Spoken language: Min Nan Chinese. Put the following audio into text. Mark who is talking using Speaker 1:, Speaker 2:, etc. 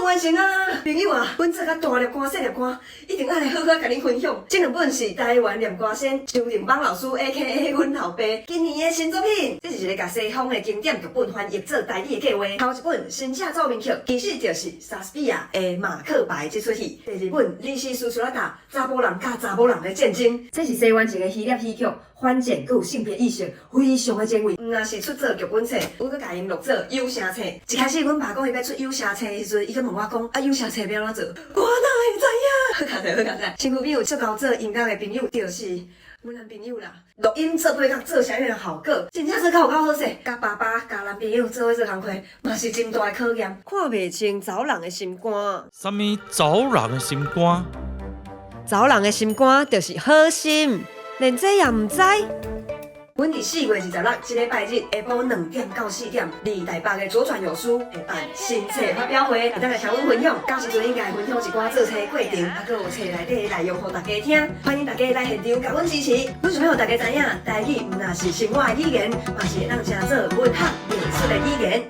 Speaker 1: 完成啊！朋友啊，阮做甲大粒歌細粒歌，一定愛來好好共恁分享。這兩本是台灣念歌仙周定邦老師（A.K.A. 阮老爸）今年的新作品。這是一個共西方的經典劇本翻譯做台語的計劃。頭一本《新車奏鳴曲》，其實就是莎士比亞的《馬克白》這齣戲。第二本《李斯斯特拉達》，查埔人佮查某人的戰爭。這是西元前的希臘戲劇，反戰閣有性別意識，非常的前衛。毋若是出做劇本冊，阮閣共𪜶錄做有聲冊。一開始阮爸講伊欲出有聲冊的時陣，伊閣問我講：啊，有聲冊欲按怎做？我哪會知影？好佳哉，好佳哉。身軀邊有足𠢕做音樂的朋友，就是阮男朋友啦。錄音做配樂做啥物的效果，真正做較有夠好勢。佮爸爸佮男朋友做伙做工課，嘛是真大的考驗。看袂清走人的心肝。
Speaker 2: 啥物走人的心肝？
Speaker 1: 走人的心肝就是好心，連這也毋知。阮佇4月26這禮拜日下晡2點到4點，佇台北的左轉有書會辦新冊發表會，會當來聽阮分享。到時陣應該分享一寡做冊過程，啊，閣有冊內底的內容予大家聽。歡迎大家來現場共阮支持。阮想欲予大家知影，台語毋若是生活的語言，嘛是會當成做文學藝術的語言。